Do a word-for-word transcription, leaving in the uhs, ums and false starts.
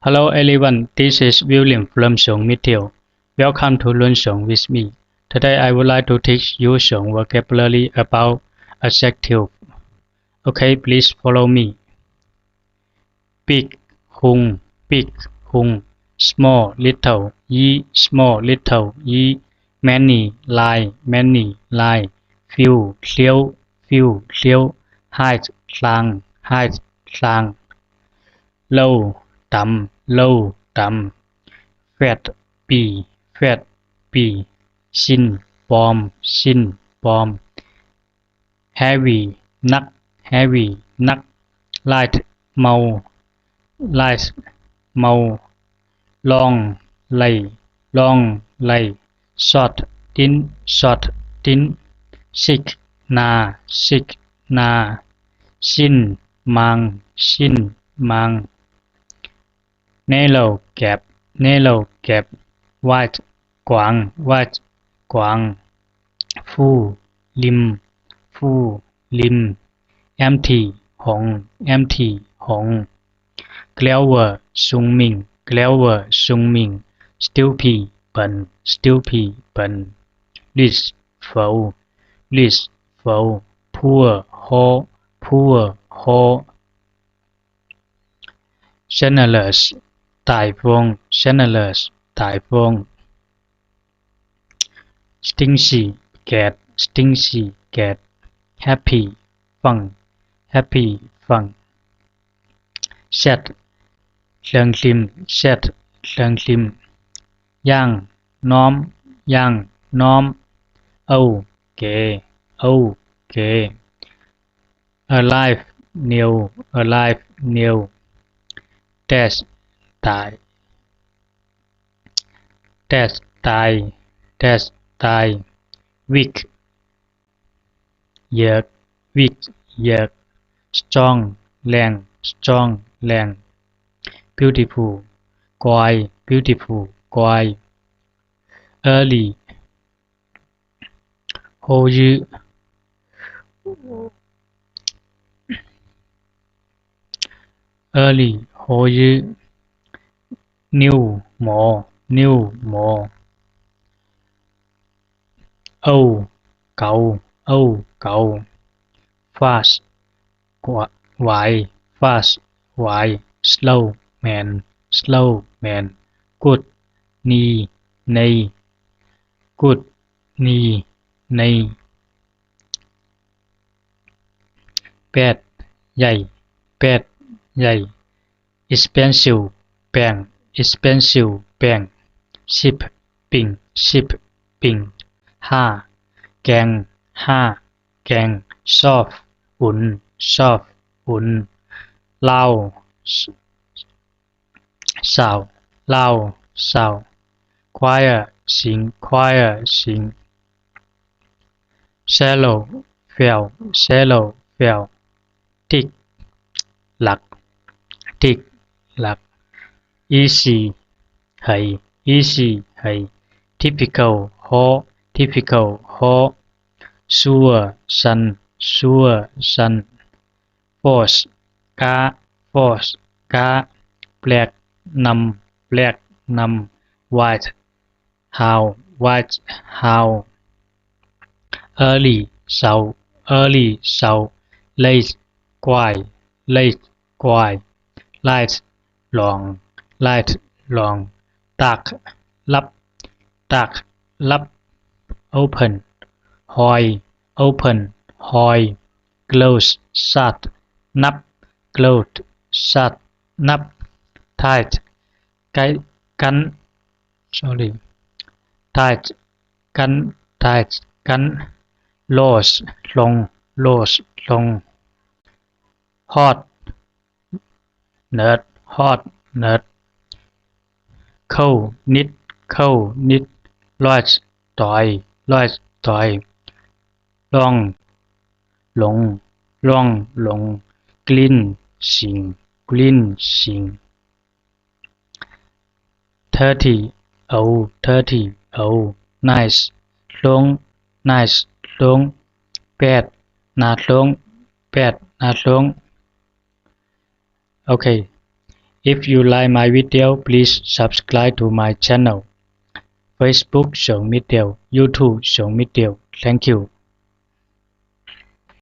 Hello everyone, this is William from Shong Miteo. Welcome to Learn Shong with me. Today I would like to teach you Shong vocabulary about adjective. Okay, please follow me. Big, hung, big, hung. Small, little, yi, small, little, yi. Many, lai, many, lai. Few, thiếu, few, thiếu. High, ลาง, high, ลาง. Low, ต่ำ, low, ต่ำ. Fat, ปี, fat, ปี. Thin, ผอม, thin, ผอม. Heavy, หนัก, heavy, หนัก. Light, เบา, light, เบา. Long, ใหญ่, long, ใหญ่. Short, ตี้น, short, ตี้น. Thick, หนา, thick, หนา. Thin, บาง, thin, บาง. Narrow, แคบ, narrow, แคบ. Wide, กว้าง, wide, กว้าง. Full, ริม, full, ริม. Empty, ห้อง, empty, ห้อง. Clever, 聪明, clever, 聪明. Stupid, 笨, stupid, 笨. Rich, 富, rich, 富. Poor, ร้อ, poor, ร้อ. Generous, 大方, generous, 大方. Stingy, แกด, stingy, แกด. Happy, ฟัง, happy, ฟัง. Sad, เศร้าซำ, sad, เศร้าซำ. Young, หนุ่ม, young, หนุ่ม. Old, แก่, old, แก่. Alive, new, alive, new. Dead, ตาย. Dead, ตาย, dead, ตาย. Weak, เหยือก, weak, เหยือก. Strong, แรง, strong, แรง. Beautiful, กวย, beautiful, กวย. Early, โฮยื้อ. Early, โฮยื้อ. New, ใหม่, new, ใหม่. Old, เก่า, old, เก่า. Fast, ไว, fast, ไว. Slow man, slow man. Good, ดี, ดี. Good, ดี, ดี. Bad, ใหญ่, bad, ใหญ่. Expensive, แพง, expensive, แพง. Cheap, ปิ่ง, cheap, ปิ่ง. Hard, แข็ง, hard, แข็ง. Soft, อุ่น, soft, อุ่น. Loud, เศร้า, loud, เศร้า. Quiet, สงบ, quiet, สงบ. Shallow, แฟบ, shallow, แฟบ. Thick, หนัก, thick, หนัก. Easy, ง่าย, easy, ง่าย. Difficult, ยาก, difficult, ยาก. Short, สั้น, short, สั้น. Fast, ก้า, fast, ก้า. Black, ดำ, black, ดำ. White, ขาว, white, ขาว. Early, เช้า, early, เช้า. Late, ก่อย, late, ก่อย. Light, สว่าง, light, สว่าง. Dark, ลับ, dark, ลับ. Open, เปิด, open, เปิด. Close, shut, นับ. Close, shut, นับ. Tight, ใกล้, กั้น, sorry. Tight, กั้น, tight, กั้น. Low, ลง, low, ลง. Hot, หนาว, hot, หนาว. Cold, นิด, cold, นิด. Light, สว่าง, light, สว่าง. Long, ลง, long, ลง. Clean, สะอาด, clean, สะอาด. Dirty, สกปรก, dirty, สกปรก. Nice, หล่อ, nice, หล่อ. Bad, น่าเศร้า, bad, น่าเศร้า. Okay. If you like my video, please subscribe to my channel. Facebook เสิงห์มิตเทล YouTube เสิงห์มิตเทล Thank you.